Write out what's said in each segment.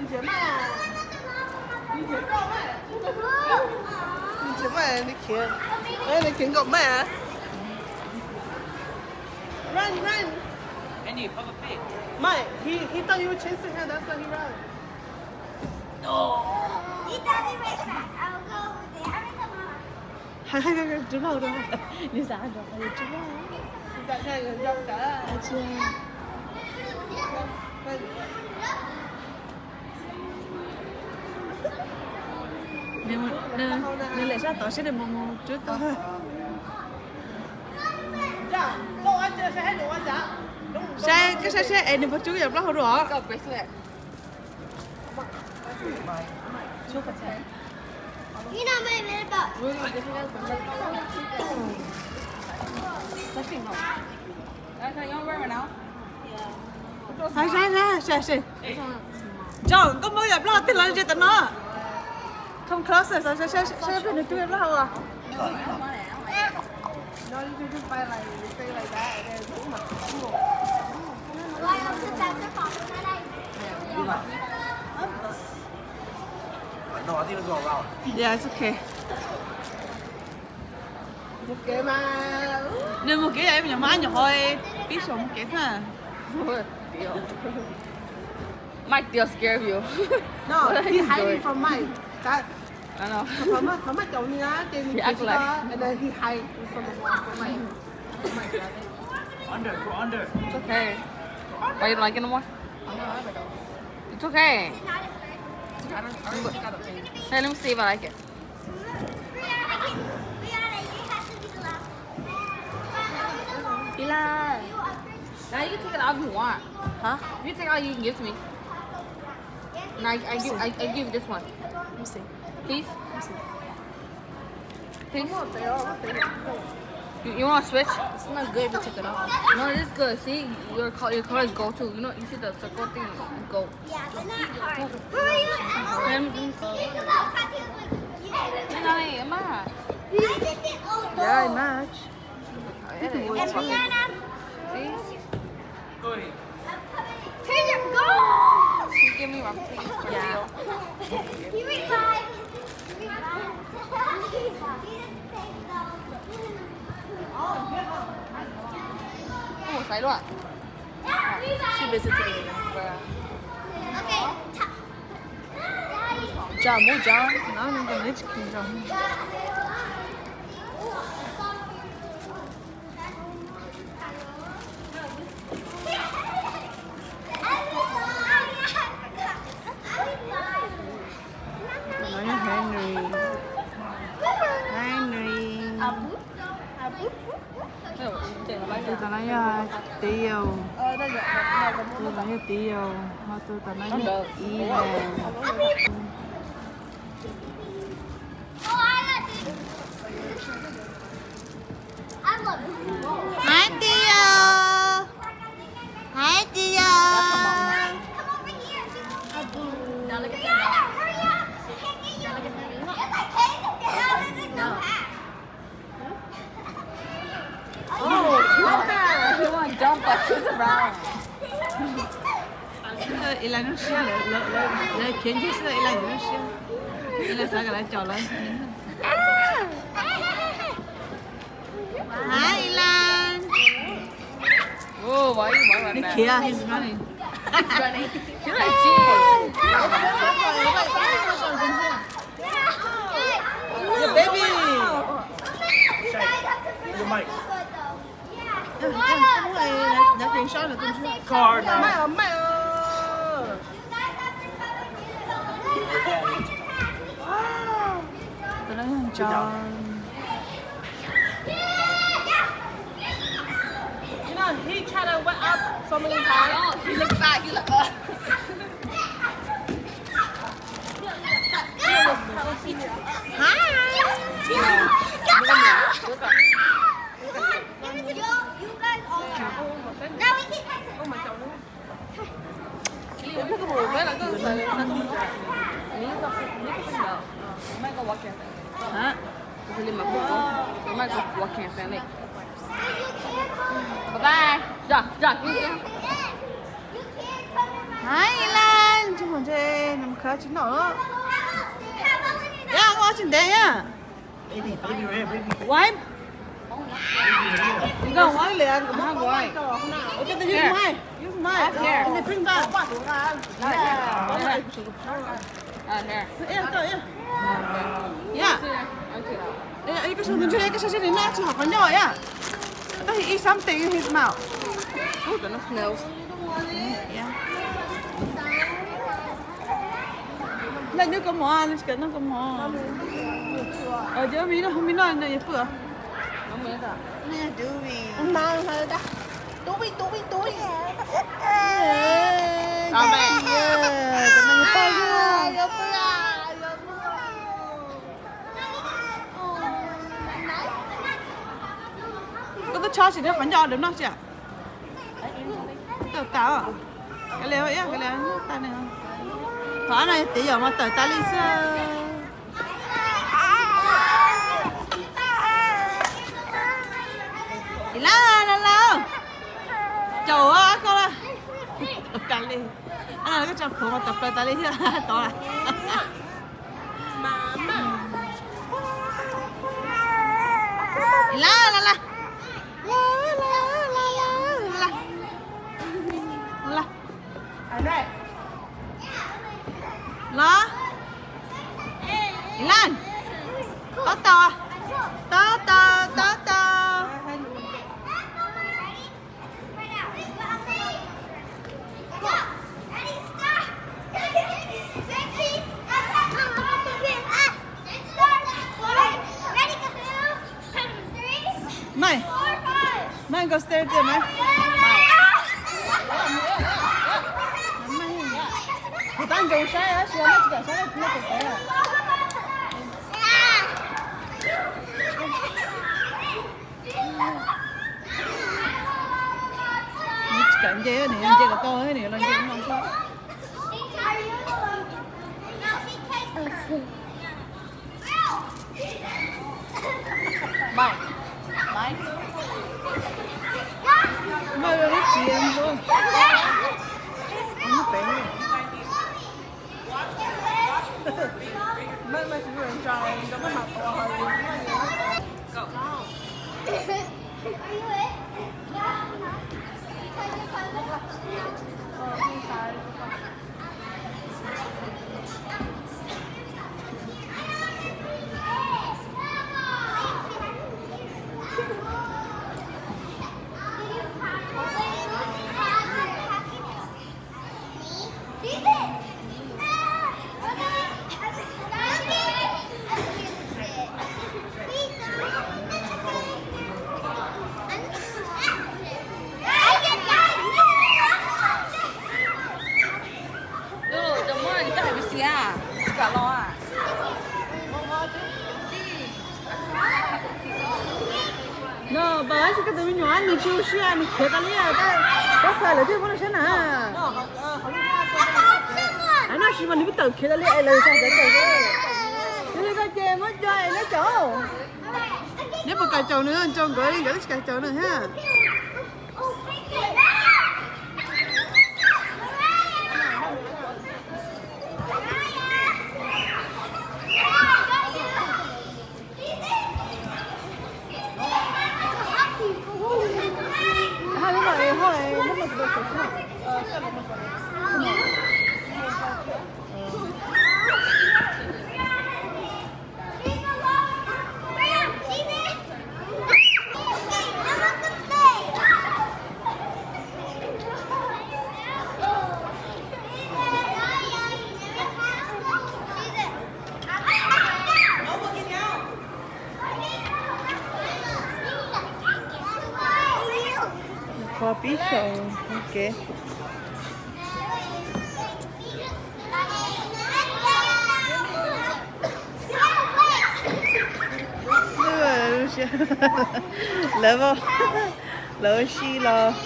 Nws nrhiav maj, nws nrhiav nkauj maj, nws nrhiav maj, nws nrhiav, nws nrhiav nkauj maj. Run, run. Maj, he, he thought you were chasing him, that's why he ran. Rub loj rau, nws xav nrog qhov nws rub loj. Nws lem sab tod seb nws mus mus rub tau. Saib, koj saib seb es nws puas rub yam plaub hau dua. Saib, saib, saib, saib, saib. John, koj muab yam plaub hau tij laug ze tam no. Come closer, saib, saib, saib, saib peb nws rub yam plaub hau as. Yeah, it's okay. Mus kev mas. Nws mus kev, yog me nyuam mab nyuam qhuav pib xyaum mus kev xwb. Mike still scared of you. No, he hide me from Mike. That, I know. Thov Mike, thov Mike caum nws na, ces nws act like, and then he hide me from the wall, from Mike. Under, go under. It's okay. Why you don't like it no more? It's okay. Hey, let me see if I like it. Eli, now you can take it off if you want. Huh? You take all you can give to me. And I, I give, I, I give you this one. Let me see. Please? Let me see. Please? You, you want to switch? It's not good if you take it off. No, it is good. See, your co-, your color is gold too. You know, you see the circle thing? Gold. Yeah, they're not hard. Hurry up. Let me, let me see. Think about how he was like, yeah. Nai, Maj. I did it all. Yeah, I match. And Rihanna. See? Here's your gold. Can you give me one, please, for real? You revive. You revive. Ua xaiv luaj. She visited me. Bruh. Tsam muab tsam, no, no, no, no, tsam. Tus no yog Henry. Henry. Tus no yog Tio. Tus no yog Tio. Ho tus no yog Eve. Hi, Tio. Hi, Tio. Oh, she want to jump, but she's around. Ib leeg lub siab, lawv khiav ncig xwb, ib leeg lub siab. Ib leeg xav kom lawv caum lawv. Hi, Ilan. Whoa, why are you running? Look here, he's running. He's running. You're like, geez. Your baby. Your mic. Car now. Tus no yog John. You know, he tried to went up so many times. He looked back, he looked up. Hi. Come on, give it to me. You, you guys all are. Now we can exit. Hả? Bye bye. Hi, Ilan. Tsis mus ntshe Khab tsis noj. Ya, ua tsis ntev ya. Wipe. You got wipe? Wipe. Okay, then use mine. Use mine. Here. And then bring back. Yeah. Yeah. Yeah. Ej, koj sau tus ntsej, koj sau ntsej li no tsis haum qhov ncauj ya. I thought he eat something in his mouth. Ooh, that smells. Yeah. Noj nyob koj mov, noj tsis kam noj koj mov. Cov me noj, me noj no yog pw. Tub vij, tub vij, tub vij. Koj twb tshob tsis nyob qhov ncauj, dam noj tsis? Tau tas, kav liam, kav liam, tas ne. Qhov no yog tias yog mas tawm tas li xwb. Ib lab, lab, lab. Caum koj la. Tawm tas li. Koj tso plhuav mas tawm plaws tas li thiab tod la. Ib lab, lab, lab. Lab, lab, lab, lab. Lab. Los. Ib lab. Tob tau. Tob tau, tob tau. Maj, Maj, koj stare tiag Maj. Kuv tab ntsoo saib, tab sis Maj tsis kam saib, kuv tus pem. Nws tsis kam nce, nws yuav nce kom tau, nws yuav los nce no xwb. Maj, Maj. Maj, lub txiv ntuj. Lub pem. No, pas tab sis koj tus me nyuam nws tsis ua siab, nws khiav tas li, koj xav lawv thiaj muab nws sab na. Noj sis mas nws kuj tawm khiav tas li es lawv xav tawm tawm. Yog li koj ces muab coj es neb caum. Neb puas kam caum nws, caum nkawd li nkawd twb tsis kam caum nws thiab. Kho pib xyaum ua ke. Lawv, lawv ua si los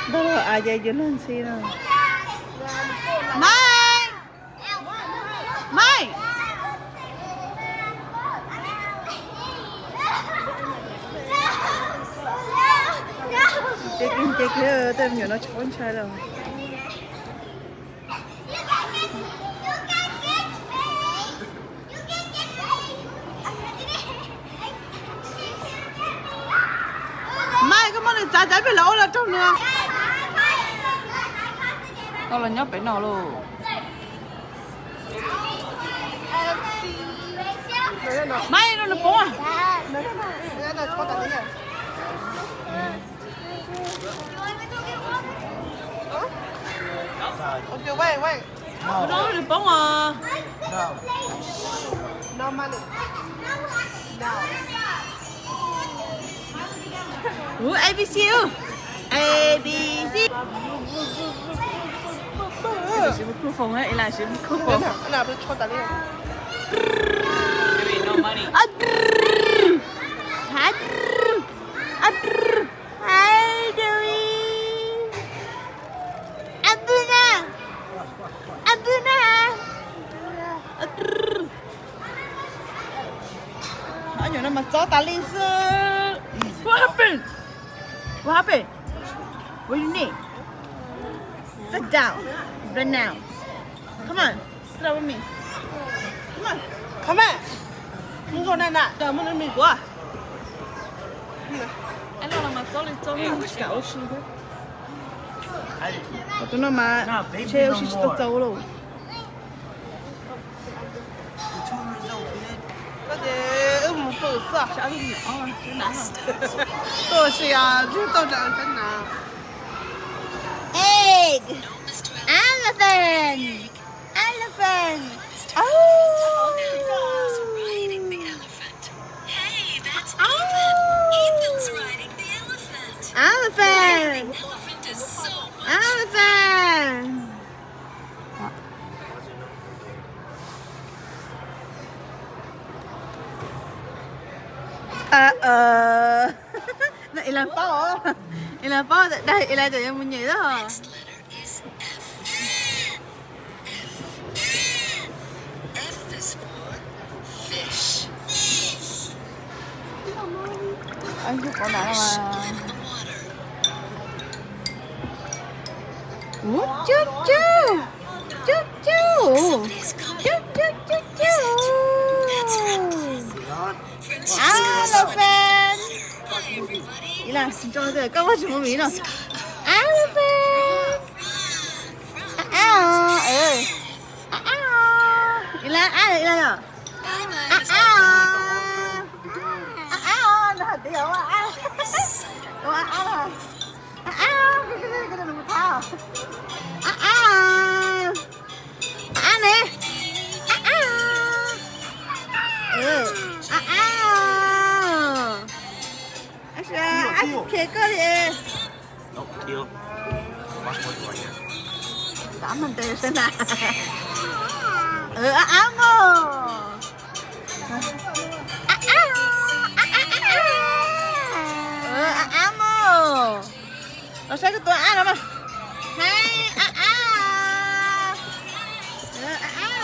ntog los a ces yuav luag ntxhi no. Maj! Maj! Nce kiag, nce kiag, tej me nyuam no tsis paub ntshai lawm. Tab peb los ua los raug nws. Tau los nyob pem no lauj. Maiv, nws poob. Nws poob os. Ua A B C, A B C. Siv microphone, ib leeg siv microphone. Hi, Dewey. Abuna. Abuna. Ob nyuam no mas txob tas li xwb. What happened? What happened? What you need? Sit down right now. Come on, sit down with me. Come on. Come on. Muab nkaus na na, muab nws mis kuv. Ab, no los mas txob li txob, tsis kam ua si thiab. Tus no mas ntshe ua si tsis tau txaus lauj. Koj ces wb mus pw xwb. Tuaj si twb tau rau sab na. Egg. Elephant. Elephant. Oh. Elephant. Ib leeg paub, ib leeg paub daim, ib leeg tseem yuav mus nyem xwb hos. Ub, cub cub, cub cub, cub cub cub cub. Elephant. Ib leeg nco tias koj muaj tsis mus vim no. Elephant. Ab ab, ab ab, ib leeg ab, ib leeg yom. Ab ab, ab ab, nws hais tias yog ua ab, ua ab ab, ab ab, ab ab, ab ab ne, ab ab, ab ab, ab tsis khe koj li. Ab ab mog, ab ab, ab ab mog. Los saib koj tus ab no mas. Hais ab ab, ab ab,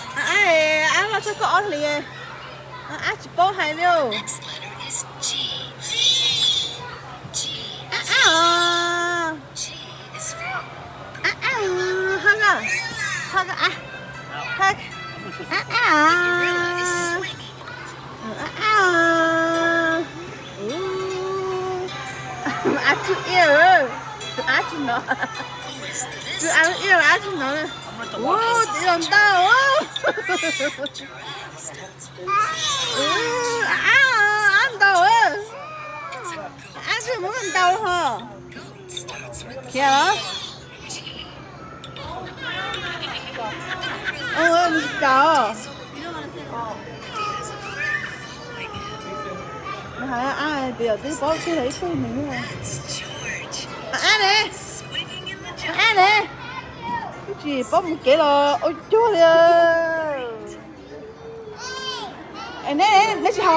ab ab, los saib koj ob hlis. Ab tsis paub hais li. Ab ab, ab ab, hug, hug, ab, hug, ab ab, ab ab, ab tsis ear, tus ab tsis hnov, tus ab ear ab tsis hnov. Ub, txiv los ntau. Ab ab, ab ntau. Ab tsis muab ntau ho. Khiav los. Tsis kam. Nws hais ab tias twb paub kiag ib tug nws. Ab ne, ab ne, twb tsis paub mus kev los ua cuag li. Neb, neb tsis hais.